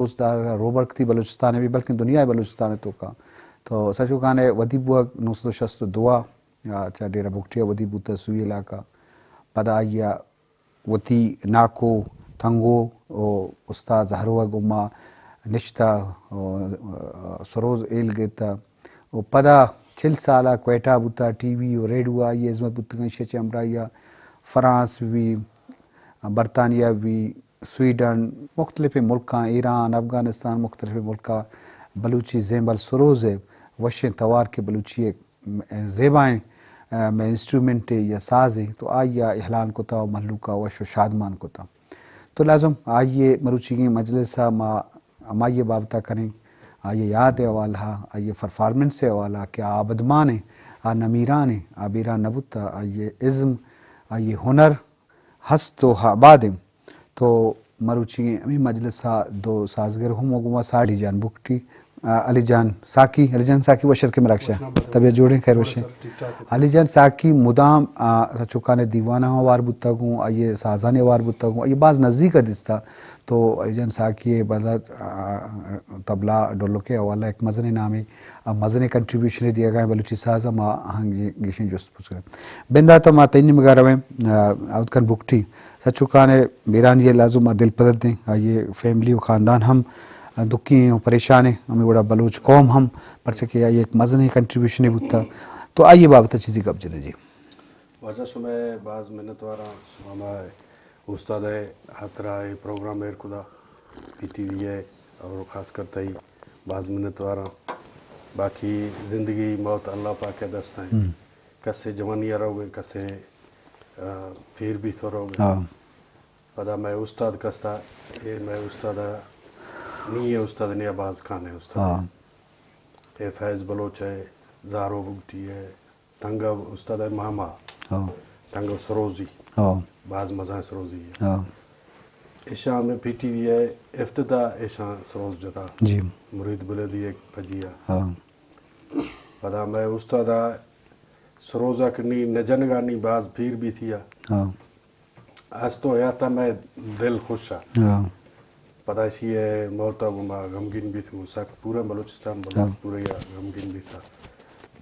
دوست دار روبرکتی بلوچستان ءَ بھی، بلکن دنیا ءِ بلوچستان ءِ توکا۔ تو سچوکان ءِ ودی بوگ نو سد و شست و دو ءَ چہ ڈیرہ بگٹی ءَ ودی بوتا سوئی علاقہ۔ پدا آئی ءَ وتی ناکو تنگو و استاد زہرو ءِ گوما نشتہ و سروز ہیل گیتہ و پدا چل سال ءَ کوئٹہ بوتا، ٹی وی و ریڈیو ءَ آئی ءِ ہزمت بوتگاں، ایشی ءَ چہ ہمراہی ءَ فرانس بھی، برطانیہ بھی، سویڈن، مختلفیں ملکاں، ایران، افغانستان، مختلفیں ملکاں بلوچی زیمبل سروز ءِ وشیں توار کہ بلوچی ءِ زیبائیں، ءَ، مئے انسٹرومنٹے یا سازے، تو آئی ءَ اعلان کتا و مہلوک ءَ وش و شادمان کتا۔ تو لازم آئی ءِ مروچیگیں مجلس ءَ ما ہمائی ءِ بابت ءَ کنیں، آئی ءِ یاد ءِ حوالہ ءَ، آئی ءِ پرفارمنس ءِ حوالہ ءَ کہ آ ابدمان ایں، آ نمیران ایں، آ بیران نہ بوتا، آئی ءِ ازم، آئی ءِ ہنر، ہست و آباد انت۔ تو مروچی ہمے مجلس ءَ دو سازگر ہم گوں ما ساڑی جان بگٹی، آ، علی جان ساکی، علی جان ساکی وشر کہ مراکشہ۔ طبیعت جوڑیں، خیر وشیں۔ علی جان ساکی مدام، آ، سچوکان ءِ دیوان ءَ ہوار بوتگ اوں، آئی ءِ سازانی ہوار بوتگ اوں، آئی ءَ باز نزیک ءَ دیستا۔ تو علی جان ساکی ءِ بلد، آ، طبلہ ڈولک ءِ حوالہ ءَ یک مزنیں نامے، آ، مزنیں کنٹریبیوشنے دیگا ایں بلوچی ساز ءَ۔ ما آہاں گیشیں جست بندات ءَ ما تئی نیمگ ءَ رویں، آ، عبدالقادر بگٹی، سچوکان ءِ بیرانی ءَ لازم ما دلپدر دیں، آئی ءِ فیملی و خاندان ہم، آ، دکھی و پریشان ایں، ہمے وڑا بلوچ قوم ہم، پرچہ کہ آئی ءِ یک مزنیں کنٹریبیوشنے بوتا، تو آئی ءِ بابت ءَ چیزے گپ جنیں جی۔ واجہ شمئے باز منت واراں، شما ما استاد ءِ ہاترا اے پروگرام ایر کدا، پی ٹی وی ءِ، اور خاص کر تئی باز منت واراں۔ باقی زندگی موت اللہ پاک ءِ دست ءَ ایں۔ ہم۔ کسے جوانی ءَ روگ ءَ، کسے، آ، پیر بیت ءُ روگ ءَ۔ ہاں۔ پدا مئے استاد کستا، اے مئے استاد نی اے استاد نیا باز کانے استاد۔ ہاں۔ اے فیض بلوچ ءِ، زارو بگٹی ءِ، تنگہ استاد ءِ ماما۔ ہاں۔ تنگہ سروزی۔ ہاں۔ باز مزن سروزی ءِ۔ ہاں۔ ایشاں ہمے پی ٹی وی ءِ افتتاح ایشاں سروز جتا۔ جی۔ مرید بلیدی ءِ پجی ءَ۔ ہاں۔ پدا مئے استاد ءَ سروز ءَ کہ نی نہ جنگا نی باز پیر بیتی ءَ۔ ہاں۔ است و حیات ءَ مئے دل خوش ءَ۔ ہاں۔ پدا ایشی ءِ موت ءَ گوں ما غمگین بیت، گوں سک پورا بلوچستان، بلوچ ہاں۔ پورا یا غمگین بیت۔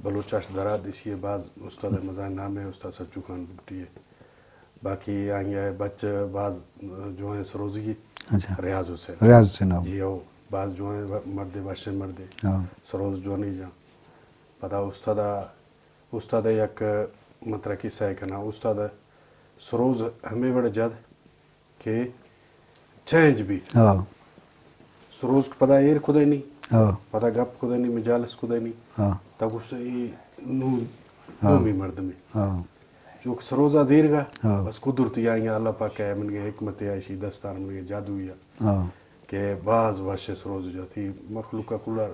بلوچ اش دراد ایشی ءِ باز استاد ءِ مزن نام ءِ استاد سچو خان بگٹی ءِ۔ باقی آئی ءِ بچ باز جوائیں سروزی۔ اچھا۔ ریاض حسین۔ ریاض حسین، ہاں۔ جی ہو، باز جوائیں مردے، وشیں مردے۔ ہاں۔ سروز جوانی جان۔ پدا استاد ءَ، استاد ءِ یک مترا کسہ ءَ کناں۔ استاد ءَ سروز ہمے وڑ جد کہ چینج بیت۔ ہاں۔ سروز کہ پدا ایر کدینی، ہاں۔ پدا گپ کدینی، مجالس کدینی، ہاں۔ تا گوشت اے نو ہاں۔ دومی مردمے۔ ہاں۔ چوک سروزا دیرگا، ہاں۔ بس قدرتی آئی ءَ، اللہ پاک ءِ منگے حکمت ءَ، ایشی دستار منگے جادوئی ءَ۔ ہاں۔ کہ باز وش سروز جاتی مخلوق کلا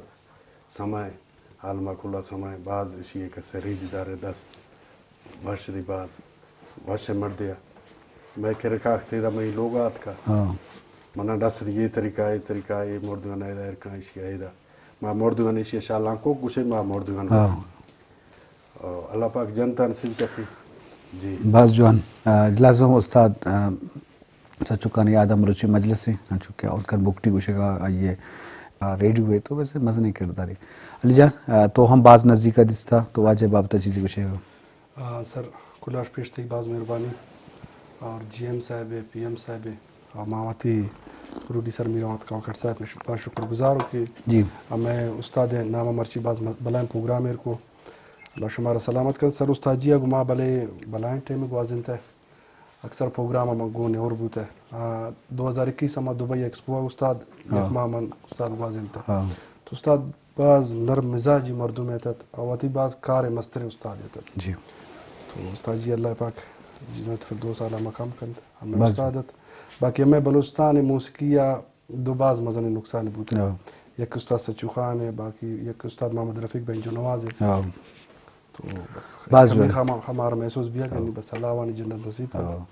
سمائے، عالم کلا سمائے، باز ایشی ءَ کسے ریج دار دست۔ وش دی باز، وش مردے ءَ۔ مئے کرکاخ تیدا مئی لوگ آتکا۔ ہاں۔ منا ڈس دی اے طریقہ، اے طریقہ، اے مردگان ایدا ایر کن، ایشی ایدا۔ ما مردگان ایشی شالان کو گوشے ما مردگان۔ ہاں۔ او اللہ پاک جنت نصیب کرتی۔ جی۔ باز جوان۔ آ، لازم استاد، آ، سچوکانی یاد ءَ مروچی مجلس ءَ، انچو کہ عبدالقادر بگٹی گوشگا آئی ءِ، آ، ریڈیو ءَ تو ویسے مزنیں کردارے۔ علی جان، آ، تو ہم باز نزیک ءَ دیستا، تو واجہ بابت ءَ چیزے گوشے؟ آ، سر، کلاش پیش تئی باز مہربانی۔ اور جی ایم صاحب ءِ، پی ایم صاحب ءِ، اور ما وتی پروڈیوسر میر احمد کاکڑ صاحب ءِ باز شکر گزار ہوں کہ جی۔ ہمیں استاد ءِ نام ءَ مرچی باز م-، بلائیں پروگرام ایر کو۔ اللہ شمارا سلامت کن۔ سر استاد جی ءَ گوں ما بلے بلائیں ٹائم گوازینتا۔ اکثر پروگرام ءَ من گون ہور بوتہ۔ آ، دو ہزار اکیس ءَ ما دبئی ایکسپو ءَ استاد، ہاں۔ یک ماہ من استاد گوازینتہ۔ ہاں۔ تو استاد باز نرم مزاجی مردم ات ات، آ وتی باز کار مستریں استاد ات ات۔ جی۔ تو استاد جی اللہ پاک جنت فردوس اعلیٰ مقام کنت۔ ہمیں باز استاد ات۔ باقی ہمیں بلوچستان موسیقی ءَ دو باز مزنیں نقصان بوتہ۔ ہاں۔ یک استاد سچو خان ءِ، باقی یک استاد محمد رفیق بنجو نواز ءِ۔ ہاں۔ تو بس باز کمی جوان۔ ہما-، ہمارا محسوس بیا کہ ہاں۔ بس اللہ وانی جنت نصیب کنت۔ ہاں۔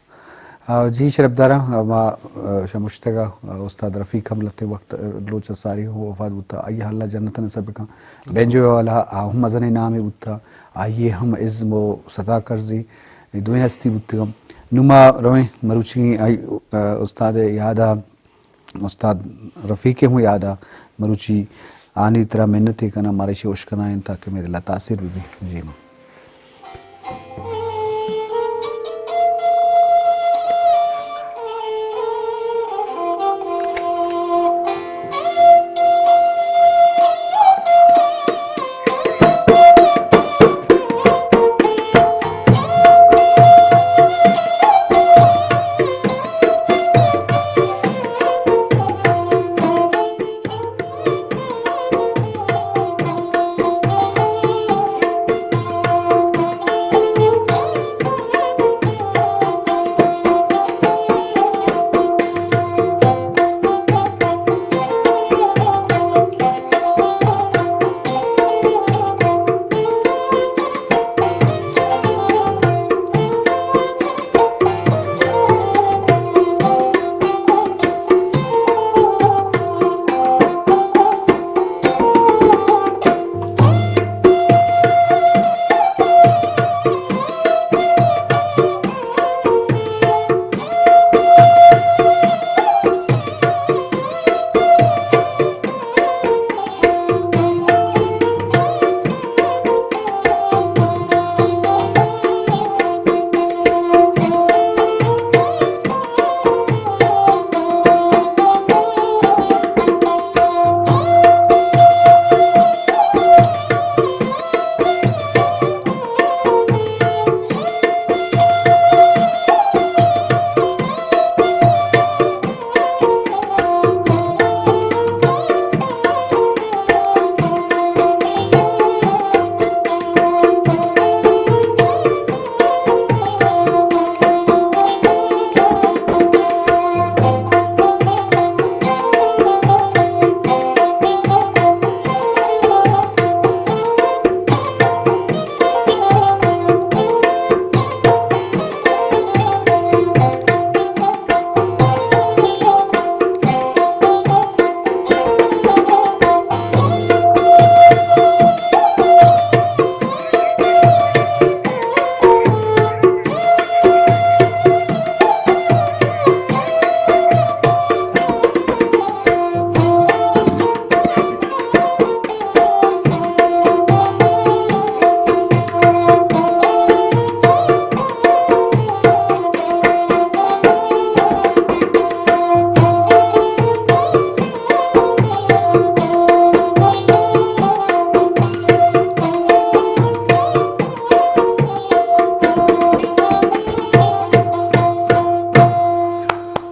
آ، جی شرپداراں، ما، آ، شمشتگا، آ، استاد رفیق ہم لتے وقت، آ، بلوچ ساری ہو وفات بوتا، آئی اللہ جنت نصیب کن۔ بینجو والا، آ، ہم مزنیں نامے بوتا، آئی ہم ازم و ستا کرزی، اے دوئیں ہستی بوتگم۔ نما رویں مروچی آئی، آ، استاد یادا استاد رفیق ءِ ہوں یاد ءَ مروچی آنی ترا منت ءَ کناں، مارا ایشی اشکنائیں تاکہ مئے دل ءَ تاثیر بہ بی۔ جی ماں۔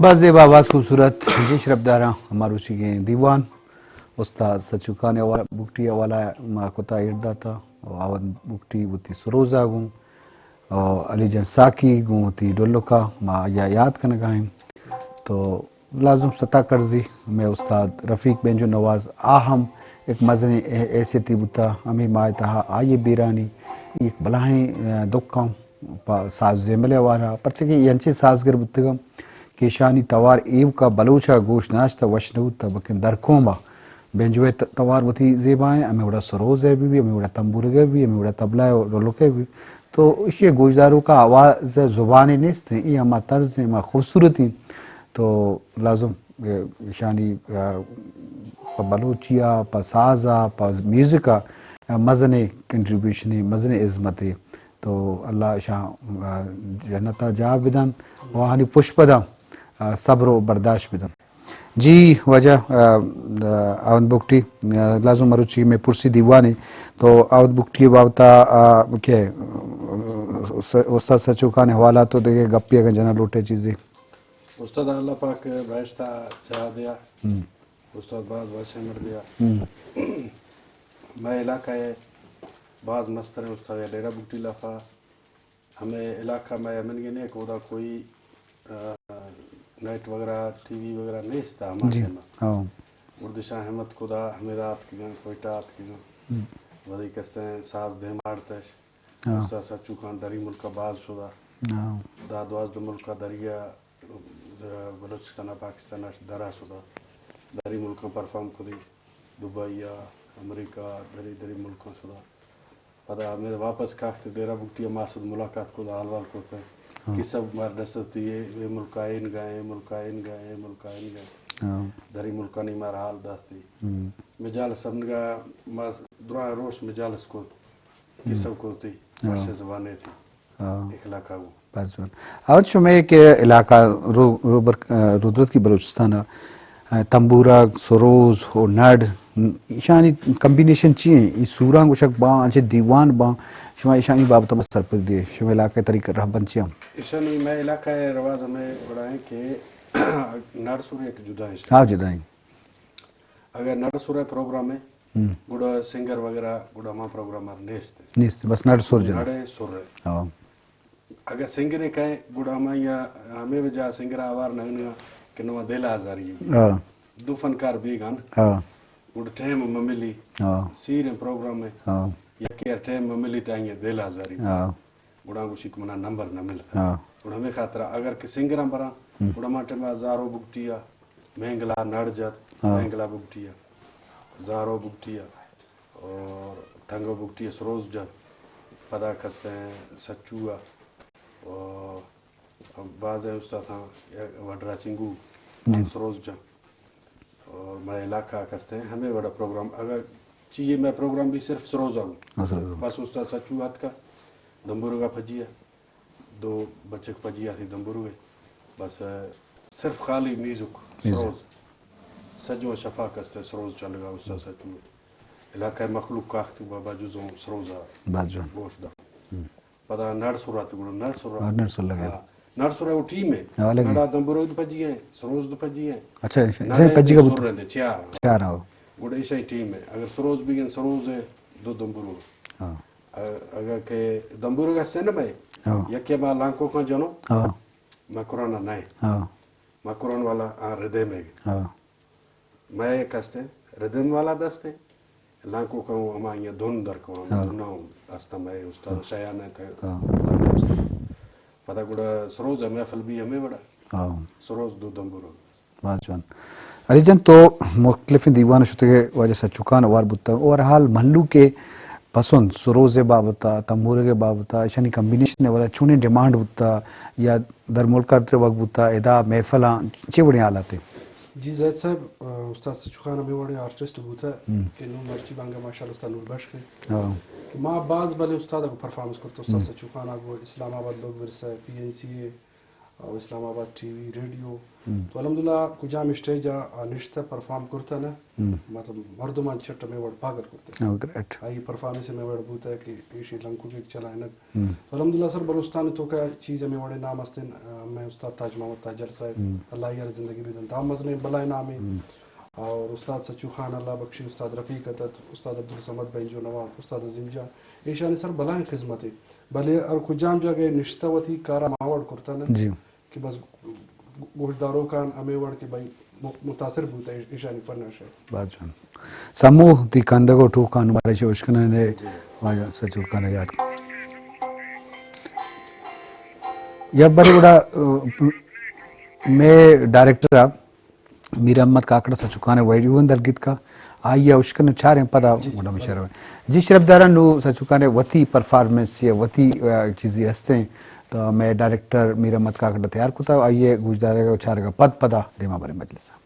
باز زیبا، باز خوبصورت۔ جی شرپداراں، ہما روچیگیں دیوان استاد سچو خان ءِ حوالہ، بگٹی ءِ حوالہ ءَ ما کتا، ایر داتا، و آوند بگٹی وتی سروز ءَ گوں، و علی جان ساکی گوں وتی ڈولک ءَ ما آئی ءَ یات کنگ ءَ ایں۔ تو لازم ستا کرزی مئے استاد رفیق بینجو نواز، آ ہم یک مزنیں حیثیتے بوتا۔ ہمے ماہ ءِ تہا آئی ءِ بیرانی یک بلاہیں، آ، دکاں پہ ساز زیمل ءِ حوالہ، پرچہ کہ اے انچیں سازگر بوتگاں کہ ایشانی توار ایوک ءَ بلوچ ءَ گوش ناشتہ وش نہ بوتہ، بلکیں درکوم ءَ بینجو ءِ ت-، توار وتی زیبائیں، ہمے وڑا سروز ءِ بہ بی، ہمے وڑا تمبورگ ءِ بہ بی، ہمے وڑا طبلہ ءُ ڈولک ءِ بہ بی۔ تو ایشی ءِ گوشداروک ءَ آواز ءِ زبانے نیست، اے ہما طرز ایں، ہما خوبصورتی۔ تو لازم، اے، ایشانی، اے، پہ بلوچی ءَ، پہ ساز ءَ، پہ میوزک ءَ مزنیں کنٹریبیوشنے، مزنیں ہزمتے۔ تو اللہ اشاں، آ، جنت ءَ جاہ بدنت و آہانی پشپداں، آ، صبر و برداشت بدنت۔ جی واجہ، آ، آ، آوند بگٹی، آ، لازم مروچی مئے پرسی دیوانے، تو آوند بگٹی ءِ بابت ءَ، آ، کہ، آ، س-، استاد سچو خان ءِ حوالہ تو دگہ گپے اگاں جنگ لوٹے چیزے؟ استاد اللہ پاک بہشت ءَ جاہ دیا۔ ہم۔ استاد باز وش مردے ءَ۔ ہم۔ مئے علاقہ ءِ باز مستریں استاد ءَ ڈیرہ بگٹی لافا۔ ہمے علاقہ مئے ہمنگے نہ کہ اودا کوئی، آ، نیٹ وغیرہ، ٹی وی وغیرہ نیست ہما، جی، ٹائم ءَ۔ ہاں۔ اردشاں ہمت کدا ہمیدا آتکگاں، کوئٹہ آتکگاں۔ ہم۔ وزی کستیں ساز دیم آڑتش۔ ہاں۔ استاد سچو خان دری ملک ءَ باز شدا۔ ہاں۔ دہ دوازدہ ملک ءَ دری ءَ بلوچستان ءَ پاکستان ءَ درا شتہ، دری ملکاں پرفارم کتگ، دبئی ءَ، امریکہ ءَ، دری، دری ملکاں شتہ۔ پدا ہمے واپس کاخت ڈیرہ بگٹی ءَ ما شت ملاقات کت، حال وال کت۔ ہاں۔ قصہ مار ڈستی اے، اے ملک ءَ اینگا، اے ملک ءَ اینگا، اے ملک ءَ اینگا۔ ہاں۔ دری ملکانی مار حال داتی۔ ہم۔ مجالس ہمنگا ما دراہ روش مجالس کو، ہم۔ قصہ کو تی، ہاں۔ وش زبانے تی۔ ہاں۔ اخلاقا ہو۔ بس جوان۔ اوت شمے کہ علاقہ رو-، روبر-، آ، رودرت کی بلوچستان، آ، تمبورگ، سروز و نڑ، ایشانی کمبینیشن چی ہیں؟ ای سوراں گوشک باں، انچے دیوان باں، شما ایشانی بابت ما سرپد دیے، شما علاقہ طریقہ رہبند چی ہیں؟ ایشانی میں علاقہ رواز ہمیں بڑھائیں کہ نڑ سور ایک جدا ہیں۔ ہاں، جدا ہیں۔ اگر نڑ سور پروگرام ہے، ہم۔ گڑا سنگر وغیرہ گڑا ما پروگرام نیست۔ نیست، بس نڑ سور جنا۔ نڑ سور ہے۔ ہاں۔ اگہ سنگرے کئے، گڑا ہما یا ہمے وجہ سنگر آوار نہ کنگا کہ نواں دل آزاری۔ ہاں۔ دو فنکار بیگان۔ ہاں۔ گڑا ٹائم مہ ملی۔ ہاں۔ سیریں پروگرام ہے۔ ہاں۔ یکے ٹائم مہ ملی تے آئی دل آزاری۔ ہاں۔ گڑا گوشی کہ منا نمبر نہ ملتا۔ ہاں۔ گڑا ہمے خاطر اگر کہ سنگراں براں، ہم۔ گڑا ما ٹائم زارو بگٹی آ، مینگلا نڑ جت، ہاں۔ مینگلا بگٹی آ، زارو بگٹی آ۔ اور ٹنگو بگٹی ء سروز جت، پدا کستیں سچو ء، اور بازیں استاداں وڈرا چنگو جی۔ سروز جت۔ اور مئے علاقہ کستیں ہمے وڑا پروگرام، اگر چیئے مئے پروگرام بھی صرف سروز آؤ۔ ہاں، سروز۔ بس استاد سچو آتکا، دمبرگا پجیا۔ دو بچک پجی آتی دمبرو ء۔ بس، صرف خالی میوزک، میوزک۔ سروز۔ سجو شفا کستے سروز چلگا استاد سچو۔ علاقہ مخلوق کاخت بابا جزوں سروزا باز جوان۔ گوش دا۔ ہم۔ پدا نڑ سرات گڑا نڑ سرا۔ ہاں، نڑ سر لگا۔ ہاں۔ نڑ سرا وہ ٹیم ہے۔ ہاں، لگی۔ نڑا دمبرو دو پجی ہیں، سروز دو پجی ہیں۔ اچھا، ایشاں، نڑ ایشاں ہے پجی کا تو بوت۔ سر رہندے، چار۔ چار، ہاں۔ گڑا ایشاں ٹیم ہے۔ اگر سروز بھی گن سروز ہے، دو دمبرو۔ ہاں۔ ا-، اگہ کہ دمبورگ ہستے نہ بھائی، ہاں۔ یکے ما لانکو کن جنو، ہاں۔ مکران نہ ہے۔ ہاں۔ مکران والا آ ردے میں۔ ہاں۔ میں کستے ردم والا دستے، لانکو کن ہما یہ دھن در کو، ہاں۔ دھنا ہستا میں استاد ہاں۔ شایان ہے تھا۔ ہاں۔ پدا گڑا سروز ہے محفل بھی ہمیں بڑا۔ ہاں۔ سروز دو دمبورگ۔ باز جوان۔ علی جان، تو مختلفیں دیوان شتگ ئے، واجہ سچو خان ہوار بوتگ۔ اوور آل مھلوک ءِ پسند سروز ءِ بابت ءَ، تمبورگ ءِ بابت ءَ، ایشانی کمبینیشن ءِ والا چونیں ڈیمانڈ بوتگ یا در ملک ءَ تروگ بوتگ، ادا محفلاں چے وڑیں حالات ایں؟ جی زید صاحب، آ، استاد سچو خان ہمے وڑیں آرٹسٹ بوتگ ہم۔ کہ نوں مرچی بانگا ماشاءاللہ استاد نور بخش ایں۔ ہاں۔ کہ ما باز بلے استاد ءَ گوں پرفارمنس کرتگ، استاد ہم۔ سچو خان ءَ گوں اسلام آباد لوگ برسا پی این سی اے، او اسلام آباد ٹی وی، ریڈیو۔ ہم۔ تو الحمدللہ کجام اسٹیج ءَ آ نشتہ پرفارم کرتہ نا، ہم۔ مطلب مردمان چٹ ہمے وڑ پاگل کرتہ۔ او گریٹ۔ آئی پرفارمنس ہمے وڑ بوتہ کہ ایشی لنکوک ایک چلائینگ۔ ہم۔ تو الحمدللہ سر بلوچستان توکا چیز ہمے وڑے نام استن، آ، میں استاد تاج محمد تاجر صاحب، ہم۔ اللہ یار زندگی بدنت۔ آ مزنیں بلائیں نامے۔ ہم۔ اور استاد سچو خان اللہ بخشی، استاد رفیق اتت، استاد عبدالصمد بینجو نواب، استاد عظیم جان، ایشانی سر بلائیں خدمت ایں۔ بلے ہر کجام جاگہ نشتہ وتی کارا ما وڑ کرتہ نا جی۔ کہ بس گوشداروکان ہمے وڑ کہ بھئی م-، متاثر بوتہ ایش-، ایشانی فن ءَ شے۔ باز جوان۔ سمو تی کندگ و ٹوکان مارا چہ اشکنن اے جی۔ واجہ سچو خان یاد۔ یا بڑے بڑا، آ، میں ڈائریکٹر میر احمد کاکڑ ءَ سچو خان ءِ ویڈیو ہم درگیتکا، آئی ءَ اشکن چاریں پدا جی، جی، گڈا بلے۔ مشرو۔ جی شرف داران، نوں سچو خان ءِ وتی پرفارمنس یا وتی، آ، چیزے ہستیں، تو میں ڈائریکٹر میر احمد کاکڑ ءَ تیار کتا، آئی ءِ گوشدارگ ءُ چارگ ءَ پد پدا دیما بریں مجلس ءَ۔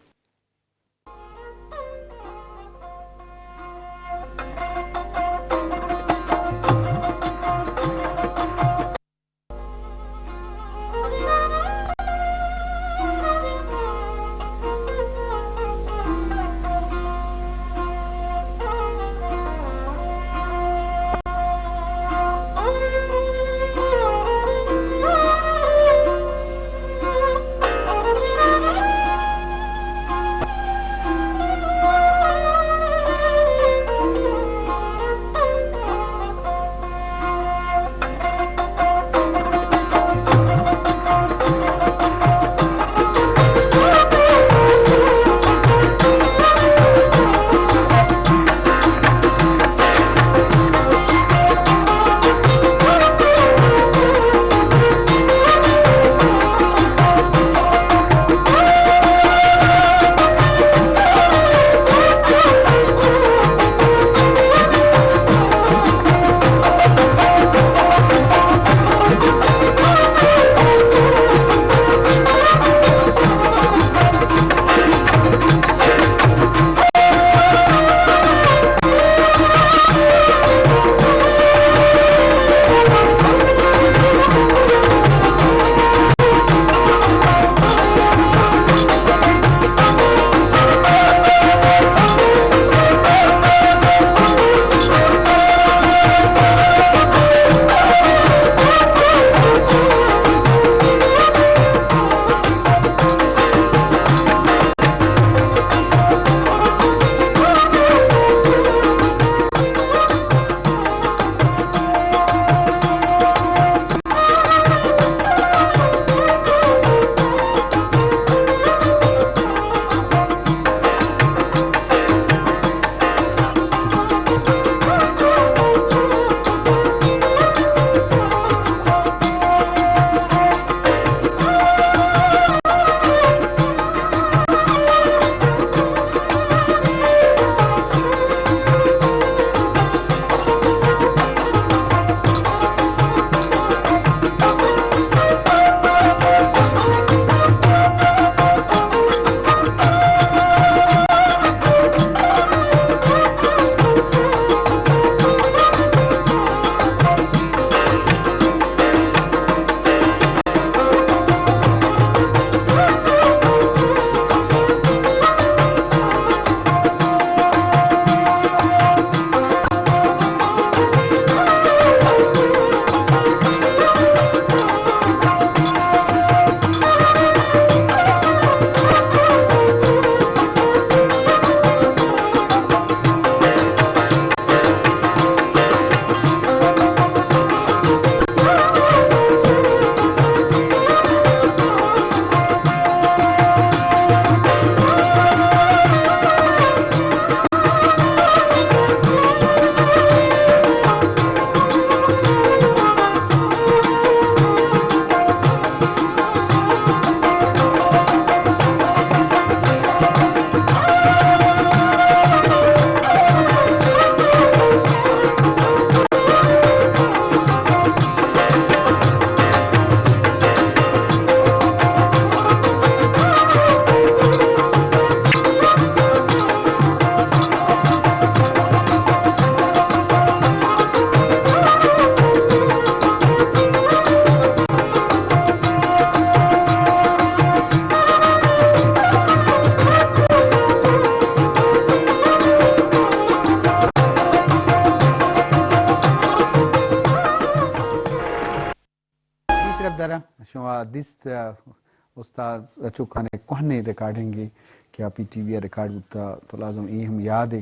شما دیست، آ، استاد چکانے کوہنیں ریکارڈنگے کہ آ پی ٹی وی ءَ ریکارڈ بوتا، تو لازم اے ہم یاد اے،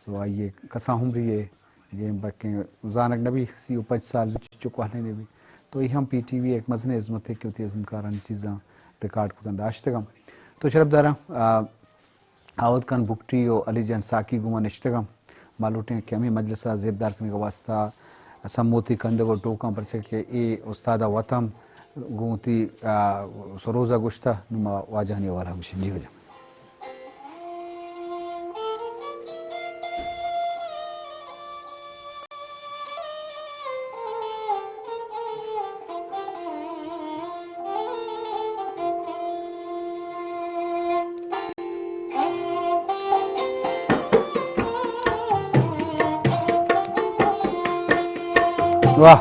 تو آئی ءِ کسا عمری اے، اے بلکیں زانگ نبی، سی و پنچ سال بی، چچو کوہنیں نبی۔ تو اے ہم پی ٹی وی ءِ یک مزنیں ہزمتے کہ وتی ہزمکارانی چیزاں ریکارڈ کتن داشتگاں۔ تو شرپ داراں، آ، آودکان بگٹی و علی جان ساکی گوما نشتگاں۔ ما لوٹیں کہ ہمے مجلس ءَ زیبدار کنگ ءِ واستہ سموتی کندگ و ٹوکاں، پرچہ کہ اے استاد ءِ وت ہم گوں وتی، آ، سروز ءَ گوشتہ، نوں ما واجہانی حوالہ گوشیں۔ جی واجہ۔ واہ۔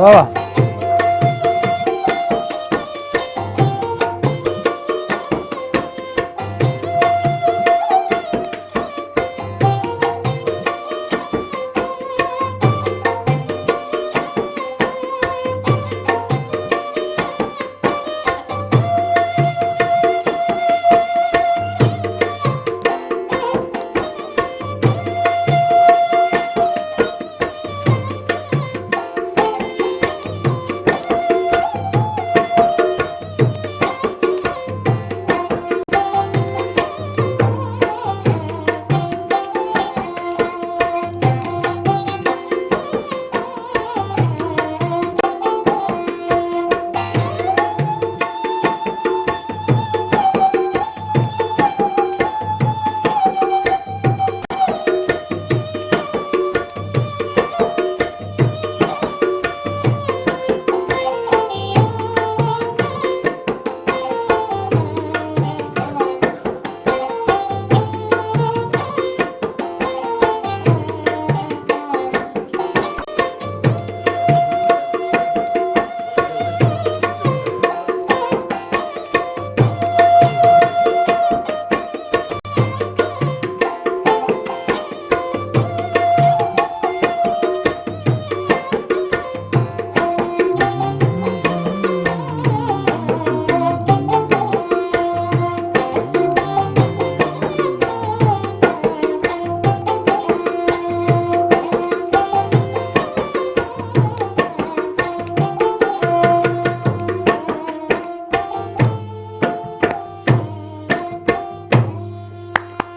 واہ واہ۔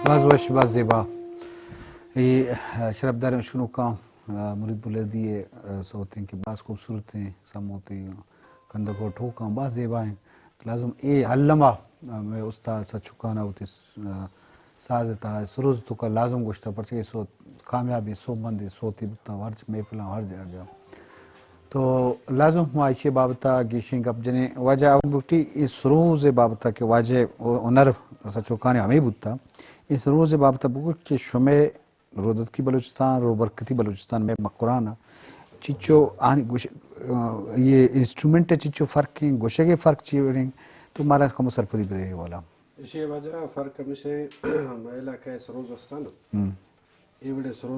باز وش، باز زیبا۔ اے، آ، شرپداریں اشکنوکاں، آ، مرید بلیدی ءِ، آ، سوتیں کہ باز خوبصورتیں سموتیں کندگ و ٹوکاں باز زیبا ایں۔ لازم اے الما، آ، مئے استاد سچکانا وتی س-، آ، ساز ءِ تہا سروز توکا لازم گوشتہ، پرچہ کہ سوت کامیابیں سوبمندیں سوتے بوتاں، ہرچ محفلاں ہر جا، ہر جا۔ تو لازم ما ایشی بابتا گیشیں گپ جنیں۔ واجہ احمد بگٹی، اے سروز ءِ بابتا کہ واجہ ہنر سچوکانے ہمے بوتا، اے سروز ءِ بابتا بگوش کہ شمئے رودتکی بلوچستان، روبرکتی بلوچستان، مئے مکران ءَ چچو آنی گوش-، اے انسٹرومنٹ ءَ چچو فرق ایں، گوشگ ءِ فرق چی ایں، تو مارا کمو سرپدی بدے والا۔ ایشی واجہ فرق ہمیش ایں، مئے علاقہ ءِ سروز استان، ہم۔ اے وڑیں سروز